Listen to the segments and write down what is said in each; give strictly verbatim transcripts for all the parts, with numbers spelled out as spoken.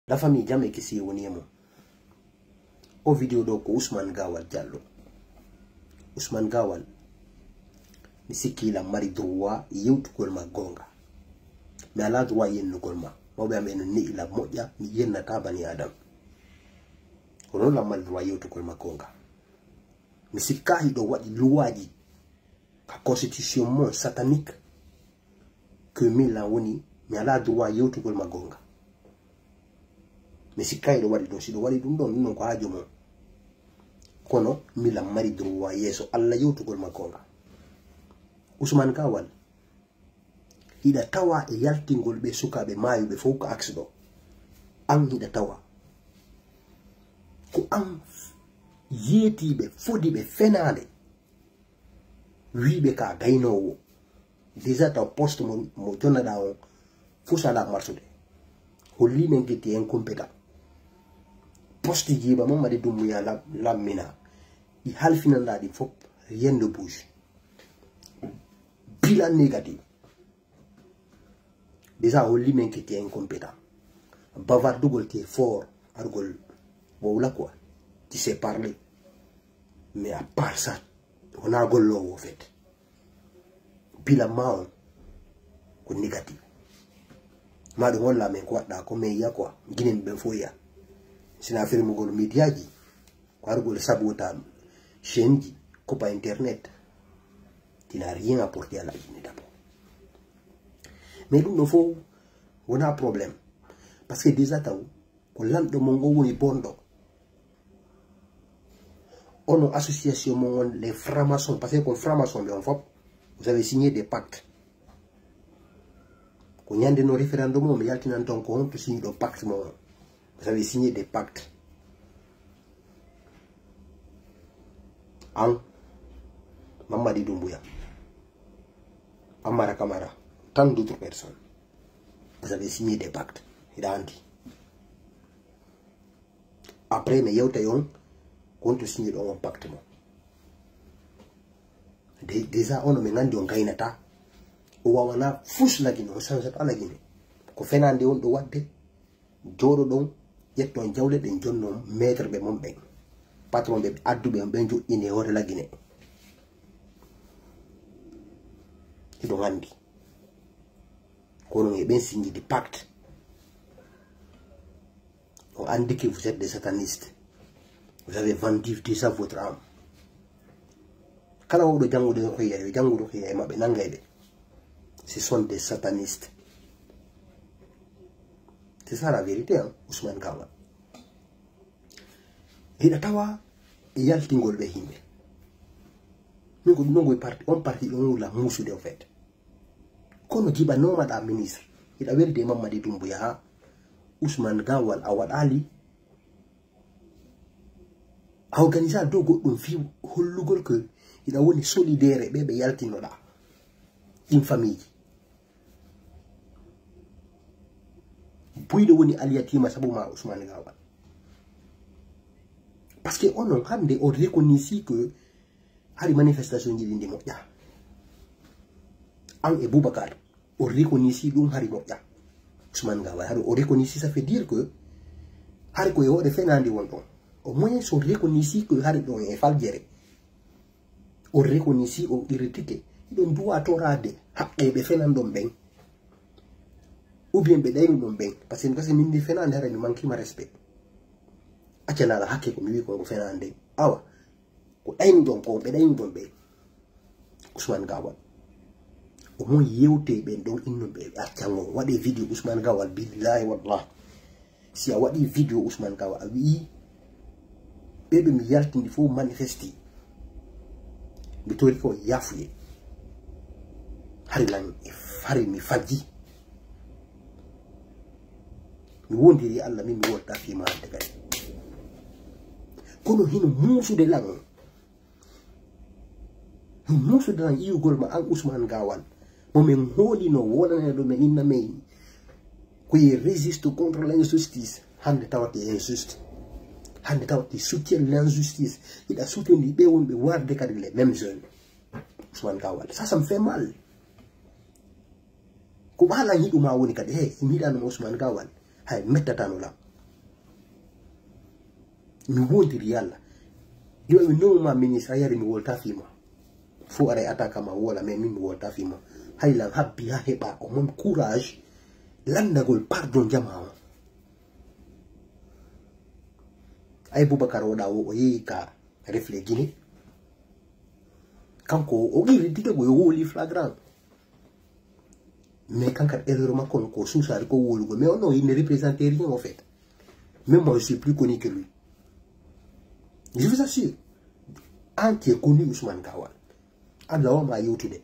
La famille, jam e kisiyee woni e mon. O video ɗoo ko Ousmane Gawal Diallo. Ousmane Gawal, mi sikki hiɗa mari droit yewtugol ma goonga. Mi alaa droit yennugol ma. Mawɓe am en ne'i la moƴƴa, mi yennataa bani Adam. Kono hiɗa mari droit yewtugol ma goonga. Mi sikka hiɗa waɗi luwaaji ka constitution mon satanique. Que min lan woni, mi alaa droit yewtugol ma goonga. Mi sikka hiɗa waɗi ɗun, si hiɗa waɗi ɗun ɗon, ɗun non ko haaju mon. Kono min lan mari droit yeeso Alla yewtugol ma goonga. Ousmane Gawal, hiɗa tawa e yaltingol ɓee sukaaɓe maayuɓe fow ka axe ɗoo. An hiɗa tawa. Ko an yeetiiɓe, fodiiɓe fenaande. Wiiɓe ka gaynoowo. Déjà taw poste mo, mo jonnaɗaa on, fow si alaa marsude. Holli men que t'es incompétent. Poste Djiba Mamadi Doumbouya la, lammina. Ɗi halfinanɗaa ɗi fow, rien ne bouge. Bilan négatif. Déjà, holli men que t'es incompétent. Bavardugol, t'es fort. Argol, wowla quoi. Tu sais parler. Mais à part ça, wonaa golloowo, en fait. Bilan maa on ko négatif. Maa ɗun holla men ko waɗɗaa ko, mais ya quoi, Guinéen ɓen fow ya. Si na firmugol médiaji, ko argol sabota chaîne ji, koppa internet. Tu n'as rien apporté à la Guinée d'abord. Mais ɗun ɗon fow wonaa problème. Parce que déjà taw, ko lanɗo mon on woni bonɗo. Onon association mon on, les francs-maçons, parce que ko franc-maçon ɓe on fow, vous avez signé des pactes. Ko ɲande non référendum on, mi yaltinan ton ko honto signiɗon pacte mon on. Vous avez signé des pactes. An, Mamadi Doumbouya, Amara Camara, tant d'autres personnes. Vous avez signé des pactes. Hiɗa anndi. Après, mi yewtay on, ko honto signiɗon on pacte mon. Dé-, déjà, onon men anndi on gaynataa. On waawanaa fus la Guinée, on change pas la Guinée. Ko fenaande wonɗon waɗde, jooɗoɗon, ƴetton jawle ɗen, jonnon maître ɓe mon ɓen. Patron ɓe, adduɓe on ɓen joɗɗini e hoore la Guinée. Hiɗon anndi. Kono e ɓen signidi pacte. On anndi que vous êtes des satanistes. Vous avez vendu déjà votre âme. Kala wawɗo janngude Ruqiyya, yo janngu Ruqiyya e maɓɓe, nanngay ɓe. Ce sont des satanistes. C'est ça la vérité, hein, Ousmane Gawal. Hiɗa tawa e yaltingol ɓee yimɓe. Min ko ɗun ɗon ko parti, on parti ɗon wula muusude, en fait. Kono jiɓanoomaɗaa ministre, hiɗa welde e Mamadi Doumbouya, haa Ousmane Gawal a waɗaali, a organisa dow goɗɗum fii hollugol que hiɗa woni solidaire e ɓee ɓe yaltinoɗaa, ɗin famille ji. Buyɗo woni aliyatiima sabu maa Ousmane Gawal. Parce que onon hannde on reconnaissii que hari manifestation ji ɗin ɗi moƴƴaa. An e Boubacar, on reconnaissii ɗun hari moƴƴaa. Ousmane Gawal, hari on reconnaissii, ça veut dire que hari ko e hoore fenaande wonɗon. Au moins, on reconnaissii que hari ɗon e faljere. On reconnaissii, on critiqué. Hiɗon duwaa toraade haqqee ɓe fenanɗon ɓen. Ou bien ɓe ɗaynuɗon ɓen. Parce que mi gasa min mi fenaande, haray mi mankiima respect. Acca laala hakke ko mi wi'i kon ko fenaande. Awa. Ko ɗaynuɗon kon, ɓe ɗaynuɗon ɓen. Ousmane Gawal. O mon yewtee ɓen ɗon innuɓe ɓe accan on. Waɗee video Ousmane Gawal, billahi wallahi. Si a waɗii video Ousmane Gawal, a wi'ii, ɓee ɓe mi yaltini fow manifesti. Mi tori ko yaafuyee. Hari lan, hari mi fajji. Mi wondiri Alla, min mi wonta fii maande kadi. Kono hino muusude lan. Hino muusude lan yi'ugol ma an Ousmane Gawal. Mo men hoolino, wonanee ɗo men inna men. Ko ye résiste contre l'injustice. Hannde tawate injuste. Hannde tawate soutien l'injustice. Hiɗa soutenir ɓe wonɓe warde kadi les mêmes jeunes. Ousmane Gawal. Ça, ça me fait mal. Ko ɓaa lan yiɗu ma woni kadi, hey, si mi yiɗaano ma Ousmane Gawal, hay, mettataano lan. Mi wontiri Yalla. Yo mi nomu ma ministre, a yari mi wolta fii ma. Fo aray attaque ma wola, mais min mi wolta fii ma. Hay lan habbi ha heɓa au moins courage. Landagol pardon jama on. Ay Boubacar Oda o, o yehi ka refle Guinée. Kanko o qirri dige ko yo woli flagrant. Mais kanko erreur makko on ko suusaade ko wolugo. Mais on non, il ne représente rien en fait. Même moi, je suis plus connu que lui. Je vous assure. An qui est connu Ousmane Gawal. Allah o ma yewtude.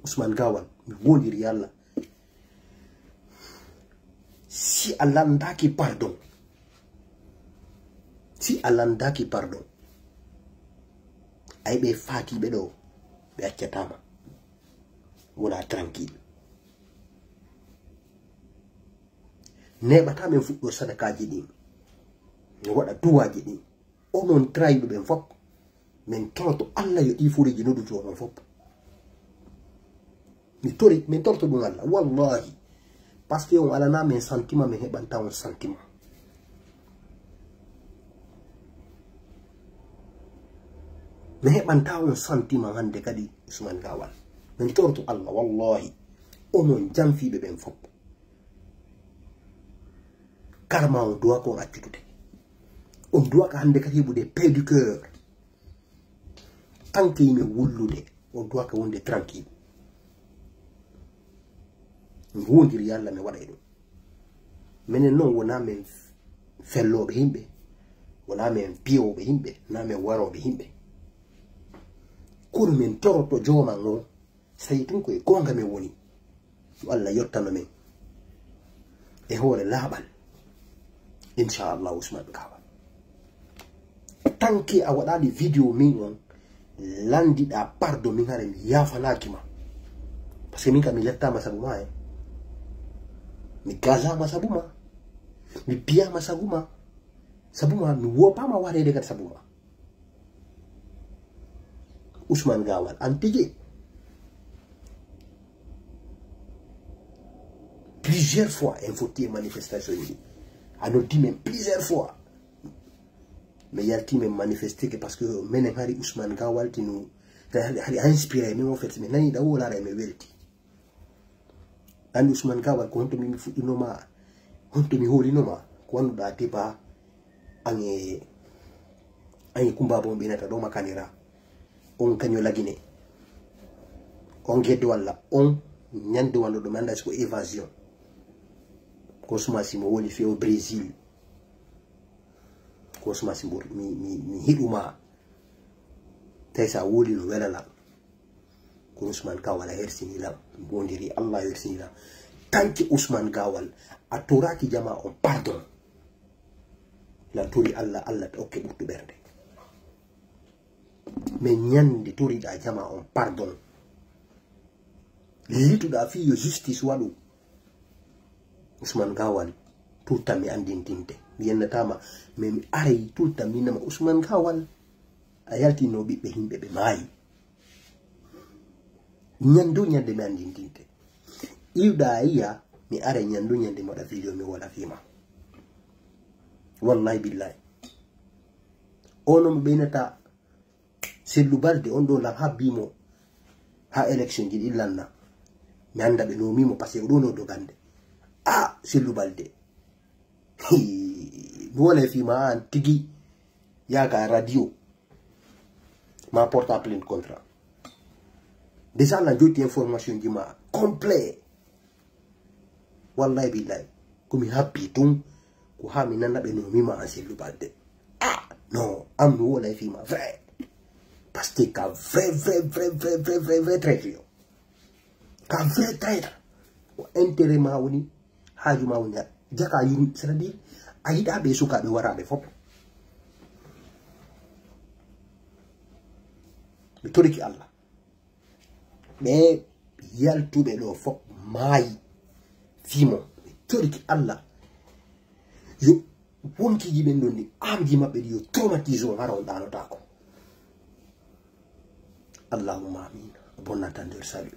Ousmane Gawal, mi wondiri Yalla. Si a landaaki pardon, si a landaaki pardon, ay ɓe faatiiɓe ɗo, ɓe accataama. Wona tranquille. Neeɓataa men fuɗɗo sadakaaji ɗin, no waɗa duwaaji ɗin. Onon trahiiɓe ɓen fof, min toroto Allah yo ɗii fureeji noddutu onon fof. Mi tori, min toroto ɗum Allah, wallahi. Parce que on alanaa min sentiment, min heɓantaa on sentiment. Min heɓantaa on sentiment hannde kadi, Ousmane Gawal. Min toroto Allah, wallahi. Onon janfiiɓe ɓen fof. Karma on duwa ko on accutude. On duwa ka hannde kadi heɓude paix du cœur. Tanke yimɓe wullude, on duwa ka wonde tranquille. Mi wondiri Yalla mi waɗa e ɗum. Menen non wona men fellooɓe yimɓe, wona men piyooɓe yimɓe, na men warooɓe yimɓe. Kono men toroto jooma ngon, sayi tun ko e goonga men woni. Yo Allah yottano men e hoore laaɓal. Inchallah, Ousmane Gawal. Tanke a waɗaali video min on, landiɗaa pardon min hare mi yaafanaaki ma. Parce que min ka mi lettaama sabu ma, eh. Mi gazaama sabu ma. Mi piyaama sabu ma. Sabu ma, mi woopaama wareede kadi sabu ma. Ousmane Gawal, an tigi. Plusieurs fois, en fotti e manifestation yi. A noddi men plusieurs fois. Mi yalti men manifester que parce que menen hari Ousmane Gawal tinu, hari, hari a inspiré men en fait, mi nani da wolara e mi welti. Anndi Ousmane Gawal, ko honto min mi fuɗɗinoo ma, honto mi hoolino ma, ko annduɗaa débat an e, an e Kumba Bon ɓe nata ɗo makanira. On kaño lagine. On geddo walla on ñande wano ɗo mi annda si ko évasion. Ko suma si mo woni few Brésil. Ko suma si mbo mi, mi, mi hiɗuma. Tawi sa woli no welana. Kono Ousmane Gawal a hersini lan, mbondiri Allah hersini lan. Tanki Ousmane Gawal, a toraki jama on pardon. Lan tori Allah, Allah ta okke ɓuttu ɓernde. Mais ñande toriɗa jama on pardon. Lituɗa fii yo justice waɗu. Ousmane Gawal, tout le temps mi andintinte. Mi yennatama, mais mi aray tout le temps mi nama Ousmane Gawal. A yaltino ɓiɓɓe yimɓe ɓe maayi. Ñandu ñande mi andintinte. Iwɗa a yiya, mi aray ñandu ñande mi waɗa video mi wola fii ma. Wallahi billahi. Ono mo ɓeynata Sellu Balde, on ɗo lan habbi mo ha élection ji ɗin lanna. Mi anda ɓe nomi mo parce que o ɗo no dogande. Ah, Sellu Balde. Hii, mi wona e fii ma an tigi yaga radio. Ma porta plainte contre. Déjà lan jotti information ji ma complet. Wallahi billahi. Ko mi habbi tun. Ko ha mi nana ɓe no mi ma an Sellu Balde. Ah, non, am mi wona e fii ma vrai. Parce que ka vrai, vrai, vrai, vrai, vrai, vrai, vrai traitre yo. Ka vrai traitre. Ko intérêt ma woni, haaju ma woni, jaka yuru, c'est-à-dire, a yiɗa ɓe sukaaɓe waraaɓe fof. Mi toriki Allah. Ɓe yaltuɓe ɗo fof maayi. Fii mo, mi toriki Allah. Yo wonkiiji ɓen ɗon ɗi, amji maɓɓe ɗi, yo traumatise on, hara on ɗaanotaako. Allahumma amin. Bon entendeur, salut.